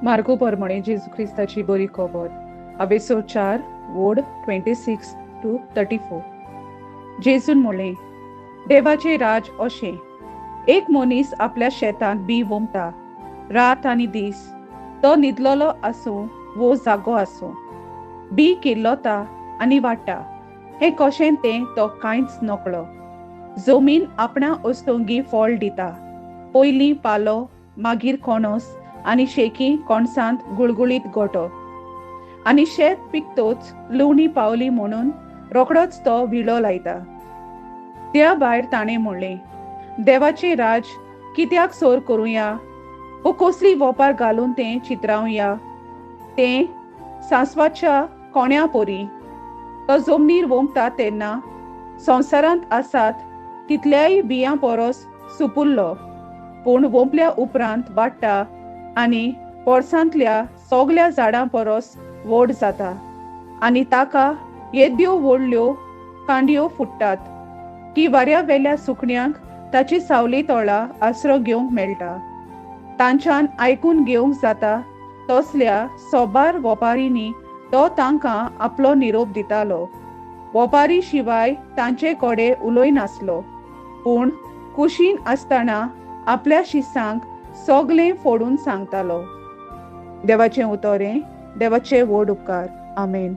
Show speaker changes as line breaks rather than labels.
मार्गो परमणे जेजू क्रिस्ताची बरी खबर अवेसो 4 वोड 26 to 34. जेजून म्हणलें, देवाचें राज अशें, एक मनीस आपल्या शेतांत बी वोमता. रात आनी दीस तो न्हिदलेलो आसूं वो जागो आसूं, बी किल्लता आनी वाडटा. हें कशें तें तो कांयच नकळो. जमीन आपणा अस्तंगी फळ दिता, पयलीं पालो, मागीर कणस आनी शेकी कणसांत गुळगुळीत गोटो. आनी शेत पिकतोच लुवणी पावली म्हणून रोखडोच तो विळो लायता. त्या भायर ताणें म्हणलें, देवाचें राज कित्याक सोर करुया वो कसली वोपार घालून तें चित्रावया? तें सांसवाच्या कोण्या परी. तो जमनीर वोमता तेन्ना संवसारांत आसात तितल्याय बियां परस सुपुल्लो, पूण वोंपल्या उपरांत वाडटा आनी पोरसांतल्या सगल्या झाडां परस व्हड जाता आनी ताका येद्यो व्हडल्यो कांडयो फुट्टात की वाऱ्या वेल्या सुकण्यांक ताची सावली तोळा आसरो घेवंक मेळटा. तांच्यान आयकून घेवंक जाता तसल्या सोबार वोपारींनी तो तांकां आपलो निरोप दितालो. वोपारी शिवाय तांचे कडेन उलयनासलो, पूण कुशीन आसतना आपल्या शिसांक सगलें फोडून सांगतालो. देवाचें उतर हें. देवाचे व्हड उपकार. आमेन.